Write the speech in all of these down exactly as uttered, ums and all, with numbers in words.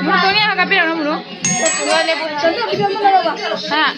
ꯃꯨꯅꯣ, ꯇꯣꯅꯤ, ꯍꯥ, ꯀꯥꯞꯄꯤꯔꯛꯑꯣ, ꯃꯨꯅꯣ꯫ ꯍꯥ?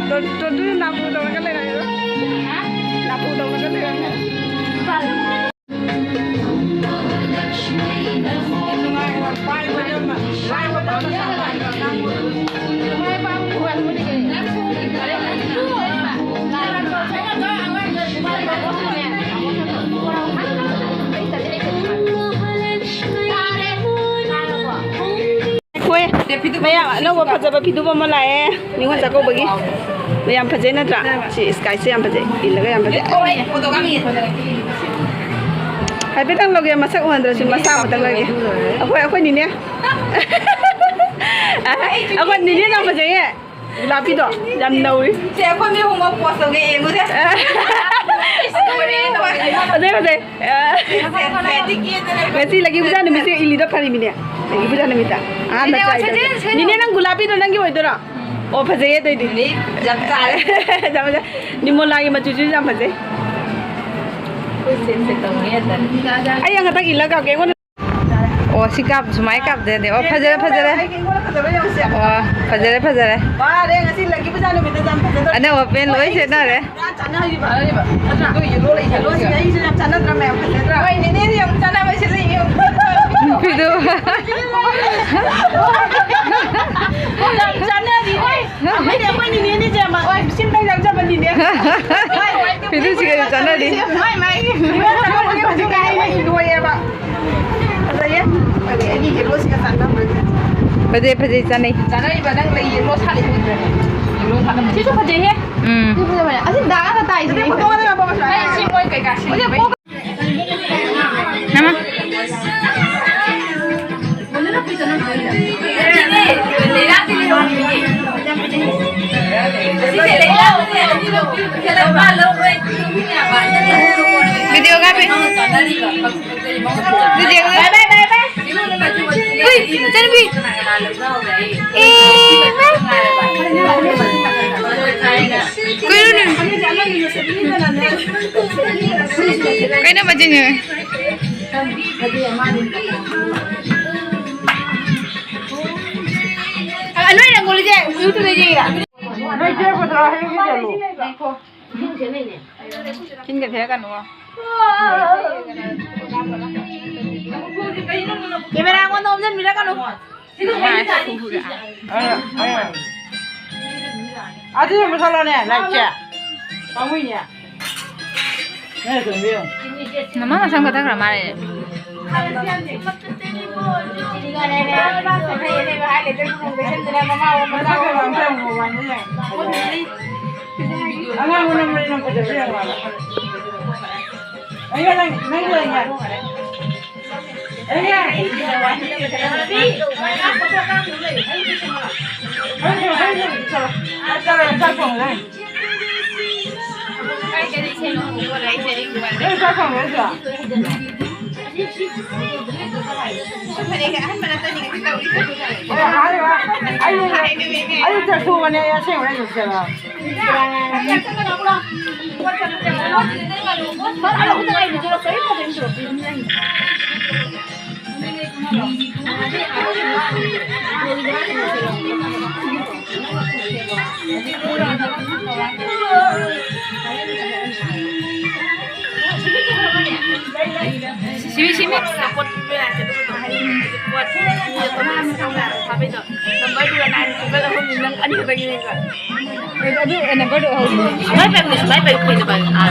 ꯇꯣ-, ꯇꯣ-, ꯑꯗꯨꯗꯤ ꯅꯥꯄꯨ ꯇꯧꯔꯒ ꯂꯩꯔꯝꯃꯦꯕ꯫ ꯅꯥꯄꯨ ꯇꯧꯔꯒ ꯂꯩꯔꯝꯃꯦ꯫ ꯑꯩꯈꯣꯏ ꯃꯌꯥꯝ ꯑꯅꯧꯕ ꯐꯖꯕ ꯐꯤꯗꯨꯕ ꯑꯃ ꯂꯥꯛꯑꯦ ꯅꯤꯉꯣꯜ ꯆꯥꯛꯀꯧꯕꯒꯤ꯫ ꯌꯥꯝ ꯐꯖꯩ ꯅꯠꯇ꯭ꯔꯥ? ꯁꯤ ꯁ꯭ꯀꯥꯏꯁꯦ ꯌꯥꯝ ꯐꯖꯩ, ꯏꯜꯂꯒ ꯌꯥꯝ ꯐꯖꯩ꯫ ꯍꯥꯏꯐꯦꯠꯇꯪ ꯂꯧꯒꯦ, ꯃꯁꯛ ꯎꯍꯟꯗ꯭ꯔꯁꯨ ꯃꯁꯥ ꯑꯃꯇꯪ ꯂꯧꯒꯦ꯫ ꯑꯩꯈꯣꯏ, ꯑꯩꯈꯣꯏ ꯅꯤꯅꯦ꯫ ꯑꯩꯈꯣꯏ ꯅꯤꯅꯦ ꯌꯥꯝ ꯐꯖꯩꯌꯦ꯫ ꯒꯨꯂꯥꯞꯄꯤꯗꯣ ꯌꯥꯝ ꯅꯧꯔꯤ꯫ ꯁꯦ, ꯑꯩꯈꯣꯏ ꯃꯤ ꯑꯍꯨꯝꯃꯛ ꯄꯣꯁ ꯇꯧꯒꯦ, ꯌꯦꯡꯉꯨꯁꯦ꯫ ꯐꯖꯩ, ꯐꯖꯩ꯫ ꯉꯁꯤ ꯂꯛꯀꯤ ꯄꯨꯖꯥ ꯅꯨꯃꯤꯠꯁꯦ ꯏꯜꯂꯤꯗꯣ ꯐꯔꯤꯃꯤꯅꯦ꯫ ꯂꯛꯀꯤ ꯄꯨꯖꯥ ꯅꯨꯃꯤꯠꯇ꯫ ꯑꯍꯥꯟꯕ ꯅꯤꯅꯦ, try ꯇꯧꯁꯦ꯫ ꯁꯦ, ꯁꯦ, ꯁꯦ꯫ ꯅꯤꯅꯦ, ꯅꯪ ꯒꯨꯂꯥꯞꯄꯤꯗꯣ ꯅꯪꯒꯤ ꯑꯣꯏꯗꯣꯏꯔꯣ? ꯑꯣ, ꯐꯖꯩꯌꯦ ꯑꯗꯩꯗꯤ꯫ ꯌꯥꯝ ꯆꯥꯔꯦ꯫ ꯌꯥꯝ ꯐꯖꯩ꯫ ꯅꯤꯃꯣꯂꯥꯒꯤ ꯃꯆꯨꯁꯤꯁꯨ ꯌꯥꯝ ꯐꯖꯩ꯫ ꯑꯩ ꯍꯟꯗꯛ ꯏꯜꯂꯒ ꯀꯥꯞꯀꯦ꯫ ꯑꯩꯉꯣꯟꯗ ꯑꯣ, ꯑꯣ, ꯁꯤ ꯀꯥꯞ-, ꯁꯨꯃꯥꯏꯅ ꯀꯥꯞꯇꯣꯏꯅꯦ꯫ ꯑꯣ, ꯐꯖꯔꯦ, ꯐꯖꯔꯦ꯫ ꯑꯩꯒꯤ ꯑꯩꯉꯣꯟꯗ ꯐꯖꯕ ꯌꯦꯡꯉꯨꯁꯦ꯫ ꯑꯣ, ꯐꯖꯔꯦ, ꯐꯖꯔꯦ꯫ ꯋꯥꯔꯦ, ꯉꯁꯤ ꯂꯛꯀꯤ ꯄꯨꯖꯥ ꯅꯨꯃꯤꯠꯇ ꯌꯥꯝ ꯐꯖꯗ꯭ꯔꯣ? ꯑꯅꯧꯕ ꯄꯦꯟ ꯂꯣꯏ ꯁꯦꯠꯅꯔꯦ꯫ ꯄꯨꯔꯥ ꯆꯥꯟꯅꯔꯤꯕ꯫ ꯆꯥꯟꯅꯔꯤꯕ꯫ ꯑꯗꯨ ꯌꯦꯜꯂꯣ ꯂꯩ, ꯌꯦꯜꯂꯣꯁꯤꯒ ꯑꯩꯁꯨ ꯌꯥꯝ ꯆꯥꯟꯅꯗ꯭ꯔꯥ ꯃꯌꯥꯝ ꯐꯖꯗ꯭ꯔꯥ? ꯍꯣꯏ, ꯅꯦꯅꯦꯁꯦ ꯌꯥꯝ ꯆꯥꯟꯅꯕ ꯁꯦꯠꯂꯛꯏꯅꯦ꯫ ꯐꯤꯗꯨ꯫ ꯌꯥꯝ ꯆꯥꯟꯅꯔꯤ꯫ ꯍꯣꯏ, ꯑꯩꯈꯣꯏꯅꯦ, ꯑꯩꯈꯣꯏ ꯅꯦꯅꯦꯅꯤꯁꯦ ꯑꯃ꯫ ꯍꯣꯏ, ꯁꯤꯝꯄꯜ ꯌꯥꯝ ꯆꯝꯕꯅꯤꯅꯦ꯫ ꯍꯣꯏ, ꯍꯣꯏ꯫ ꯐꯤꯗꯨ ꯁꯤꯒꯁꯨ ꯆꯥꯟꯅꯔꯤ꯫ ꯃꯥꯏ, ꯃꯥꯏ꯫ ꯂꯣꯏꯌꯦꯕ꯫ ꯐꯖꯩꯌꯦ꯫ ꯐꯖꯩ, ꯑꯩꯒꯤ ꯌꯦꯜꯂꯣꯁꯤꯒ ꯆꯥꯟꯅꯕ꯭ꯔꯥ? ꯐꯖꯩ, ꯐꯖꯩ, ꯆꯥꯟꯅꯩ꯫ ꯆꯥꯟꯅꯔꯤꯕ ꯅꯪ ꯂꯩ ꯌꯦꯜꯂꯣ ꯁꯥꯠꯂꯤ ꯎꯗ꯭ꯔꯅꯦ? ꯌꯦꯜꯂꯣ ꯁꯥꯠꯂꯝꯕꯅꯤ꯫ ꯁꯤꯁꯨ ꯐꯖꯩꯍꯦ꯫ ꯎꯝ꯫ ꯁꯤ ꯐꯖꯕꯅꯦ꯫ ꯑꯁꯤ ꯗꯥꯛ ꯑꯃ ꯇꯥꯏꯁꯤꯅꯦ꯫ ꯐꯣꯇꯣ ꯑꯃ ꯅꯝꯃꯣ, ꯁꯨꯃꯥꯏꯅ꯫ ꯑꯩ ꯁꯤ ꯃꯣꯏ ꯀꯩꯀꯥ ꯁꯤꯟꯕꯩ꯫ ꯅꯃ꯫ Video ꯀꯥꯞꯄꯦ꯫ Video ꯀꯥꯞꯄꯦ꯫ Bye, bye, bye, bye. ꯍꯨꯏ, ꯏꯆꯥꯅꯨꯄꯤ꯫ ꯑꯦ, ꯃꯥ꯫ ꯀꯩꯅꯣꯅꯦ? ꯀꯩꯅꯣ ꯃꯆꯤꯟꯁꯦ? ꯑ, ꯅꯣꯏ ꯔꯪꯒꯣꯂꯤꯁꯦ YouTube-ꯇ ꯌꯦꯡꯉꯤꯔꯥ? ꯅꯣꯏ ꯆꯦ ꯄꯗ꯭ꯔꯥ ꯍꯌꯦꯡ ꯆꯠꯂꯨ꯫ ꯆꯤꯟꯒ ꯊꯦꯛꯀꯅꯨ꯫ Camera ꯑꯩꯉꯣꯟꯗ ꯑꯣꯟꯁꯤꯟꯕꯤꯔꯛꯀꯅꯨ꯫ ꯑꯗꯨ ꯃꯨꯊꯠꯂꯣꯅꯦ, light ꯁꯦ꯫ ꯄꯥꯝꯃꯨꯏꯅꯦ꯫ ꯅꯣꯏ ꯇꯣꯝꯕꯤ ꯌꯦꯡꯉꯨ꯫ ꯃꯃꯥ ꯃꯁꯝ ꯀꯛꯊꯈ꯭ꯔ ꯃꯥꯜꯂꯦ꯫ ꯑꯉꯥꯡꯕ ꯅꯝꯕꯅꯤ ꯅꯪ ꯐꯖꯕ ꯌꯦꯡꯉꯣ ꯍꯥꯏꯕ꯫ ꯑꯩꯅ ꯅꯪ, ꯅꯪ ꯂꯩꯅꯦ꯫ ꯁꯤꯕꯤ, ꯁꯤꯕꯤ꯫ ꯁꯞꯄꯣꯔꯠ ꯄꯤꯕ ꯌꯥꯗꯦ, ꯑꯗꯨꯒ ꯍꯥꯏꯗꯤ ꯄꯣꯠ ꯃꯤ ꯑꯇꯣꯞꯄꯅ ꯁꯞꯄꯣꯔꯠ ꯐꯥꯕꯩꯗꯣ꯫ ꯅꯝꯕꯔ ꯇꯨꯒ ꯅꯥꯏꯟ ꯇ꯭ꯔꯤꯄꯜ ꯑꯍꯨꯝꯅꯤ, ꯅꯪ ꯑꯅꯤ ꯈꯛꯇꯪꯒꯤꯅꯦꯕ꯫ ꯑꯗꯨ ꯅꯝꯕꯔꯗꯣ ꯍꯧꯖꯤꯛ ꯁꯨꯃꯥꯏ ꯄꯥꯏꯕꯅꯦ, ꯁꯨꯃꯥꯏ ꯄꯥꯏꯕ ꯐꯩꯅꯦꯕ꯫ ꯑꯥ꯫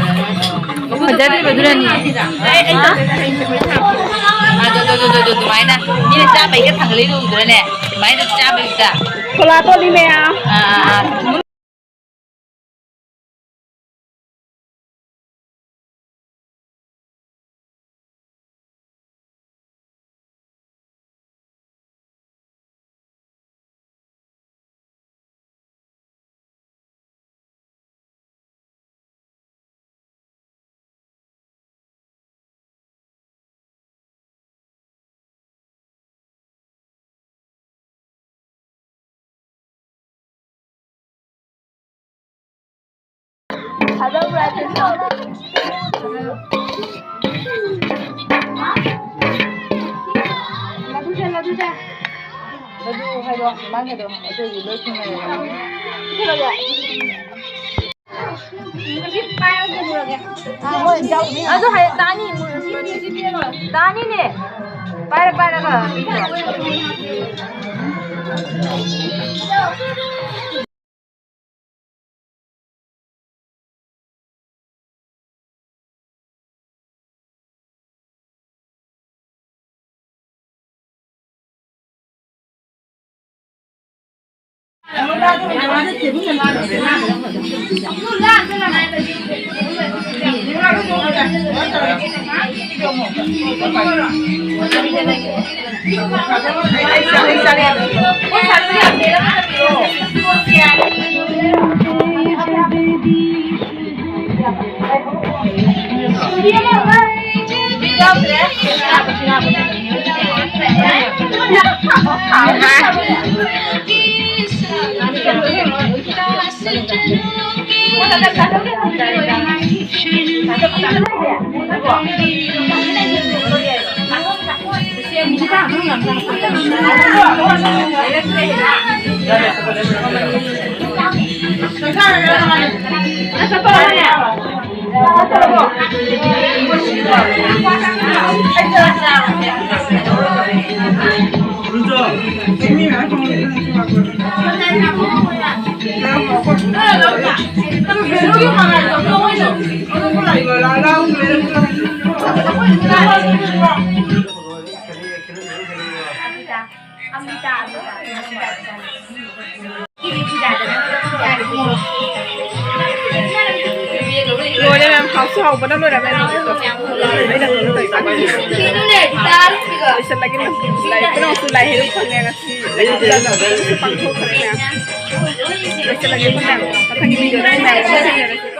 ꯐꯖꯗ꯭ꯔꯤꯕꯗꯨꯅꯅꯤ꯫ ꯑꯩ, ꯑꯩ ꯍꯥ? ꯑꯗꯨ, ꯑꯗꯨ, ꯑꯗꯨ, ꯑꯗꯨ, ꯑꯗꯨꯃꯥꯏꯅ ꯃꯤꯅ ꯆꯥꯕꯩꯒ ꯊꯥꯡꯒꯠꯂꯛꯏꯗꯣ ꯎꯗ꯭ꯔꯅꯦ? ꯑꯗꯨꯃꯥꯏꯅ ꯆꯥꯕꯩꯗ꯫ ꯐꯣꯂꯥ ꯇꯣꯠꯂꯤ ꯃꯌꯥꯝ꯫ ꯑꯥ, ꯑꯥ, ꯑꯥ꯫ ꯂꯗꯨ ꯍꯥꯏꯗꯣ, ꯃꯥꯡꯒꯗꯣ, ꯑꯗꯨꯒꯤ ꯂꯣꯏ ꯊꯨꯡꯅꯔꯦ꯫ ꯑꯗꯨ ꯍꯥꯏ ꯇꯥꯅꯤ, ꯇꯥꯅꯤꯅꯦ꯫ ꯄꯥꯏꯔ ꯄꯥꯏꯔꯒ꯫ ꯂꯣꯏꯔꯦ ꯃꯌꯥꯝ, ꯍꯥꯎꯁꯨ ꯍꯥꯎꯕꯅ ꯂꯣꯏꯔꯝꯃꯦ ꯅꯨꯃꯤꯠꯇꯣ꯫ ꯑꯩꯅ ꯀꯩꯅꯣ ꯇꯧꯔꯤꯕ꯫ ꯂꯣꯏꯁꯤꯜꯂꯒꯦ ꯃꯌꯥꯝ꯫ ꯂꯥꯏ ꯈꯨꯗꯣꯡꯁꯨ ꯂꯥꯏ ꯍꯩꯔꯨꯛ ꯐꯪꯉꯦ ꯉꯁꯤ꯫ ꯂꯥꯏ ꯈꯨꯗꯣꯡꯁꯨ ꯄꯥꯡꯊꯣꯛꯈ꯭ꯔꯦ ꯃꯌꯥꯝ꯫ ꯂꯣꯏꯁꯤꯜꯂꯒꯦ ꯃꯌꯥꯝ꯫ ꯃꯊꯪꯒꯤ ꯚꯤꯗꯤꯑꯣꯗ ꯃꯌꯥꯝ ꯑꯃꯨꯛ ꯊꯦꯡꯅꯔꯁꯤ꯫